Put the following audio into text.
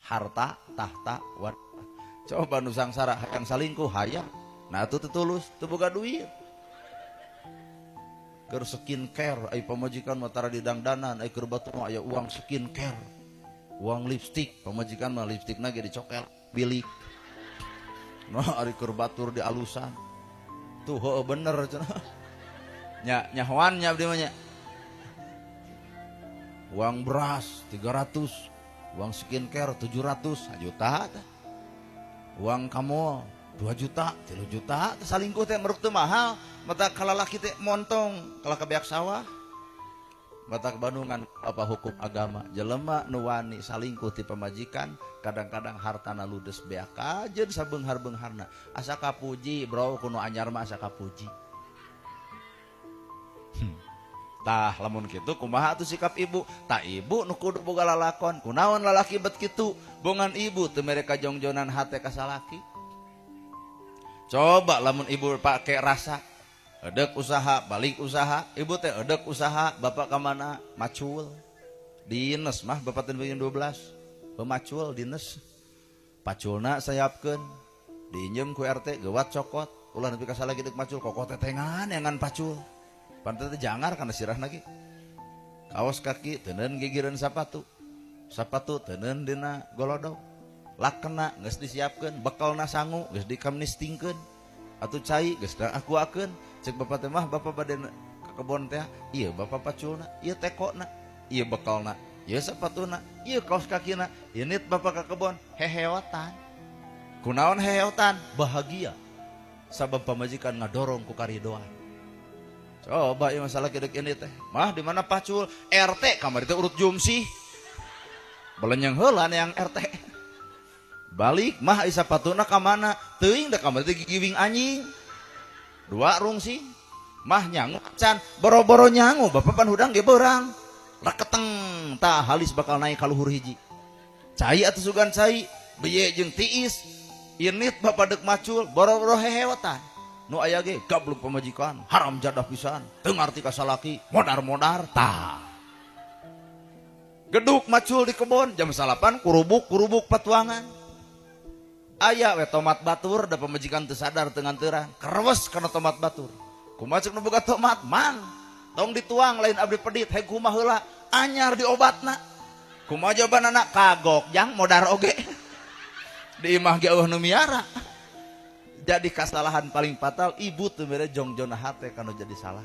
Harta, tahta, wanita. Coba nu sangsara hayang salingkuh hayang. Nah atuh teu tulus, teu boga duit. Keur skincare ai pamajikan mah tara didangdanan, ai keur batur mah aya uang skincare. Uang lipstik, pamajikan mah lipstikna ge dicokel bilik. Nah ari keur batur di alusan. Tuh heueuh bener cenah. Nya nyahoan nya abdi mah nya. Uang beras 300, uang skincare 700, juta teh. Uang kamu 2 juta, 3 juta, teh salingkuh teh meruk teu mahal, mata kalalaki teh montong kalah ka beak sawah. Mata Bandungan apa hukum agama, jelema nu wani salingkuh ti pamajikan, kadang-kadang hartana ludes beak kajeun sabeunghar-beungharna. Asa kapuji, bro, kuno anyar mah asa kapuji. Tah lamun kitu kumaha atuh sikap ibu? Tah ibu nu kudu boga lalakon. Kunaon lalaki bet kitu? Bongan ibu teu mere kajongjonan hate ka salaki. Coba lamun ibu pake rasa edek usaha, balik usaha, ibu teh edek usaha, bapak ka mana? Macul. Diines mah bapak teh 12. Pemacul diines. Paculna sayapkeun. Diinjem ku RT gewat cokot. Ulah nepi ka salaki deuk macul kokoh tetengan ngan pacul. Pantes teh jangar kana sirahna ge. Kaos kaki teuneun gigireun sapatu. Sapatu teuneun dina golodog. Lakena geus disiapkeun, bekelna sangu geus dikamnistingkeun. Atuh cai geus akuakeun. Cek bapak teh mah bapak bade ka kebon teh, ieu bapak paculna, ieu tekona, ieu bekelna, ieu sapatuna, ieu kaos kakina. Init bapak ka kebon heheotan. Kunaon heheotan? Bahagia. Sabab pamajikan ngadorong ku karidoan. Coba ya masalah kedek ini teh. Mah di mana pacul? RT kamar itu urut jumsih. Belenyeng heula yang RT. Balik mah isa patuna ka mana? Teuing da kamar teh gigiwing anjing. Dua rungsing. Mah nyangu can boro-boro nyangu bapak pan hudang ge beurang. Raketeng tah halis bakal naik ka luhur hiji. Cai atuh sugan cai, beye jeung tiis. Init bapak deuk macul boro-boro hehewetan. Nu aya ge gablug pamajikan, haram jadah pisan, teu ngarti ka salaki, modar-modar tah. Geduk macul di kebon jam 9 kurubuk-kurubuk patuangan. Aya we tomat batur da pamajikan teu sadar teu nganteurang, kerewes kana tomat batur. Kumaha cek nu boga tomat, mang tong dituang lain abdi pedit, heg kumaha heula, anyar diobatna. Kumaha jawabanana? Kagok jang modar oge. Di imah ge eueuh nu miara. Jadi kesalahan paling fatal ibu teu mere jongjon hate kanu jadi salah.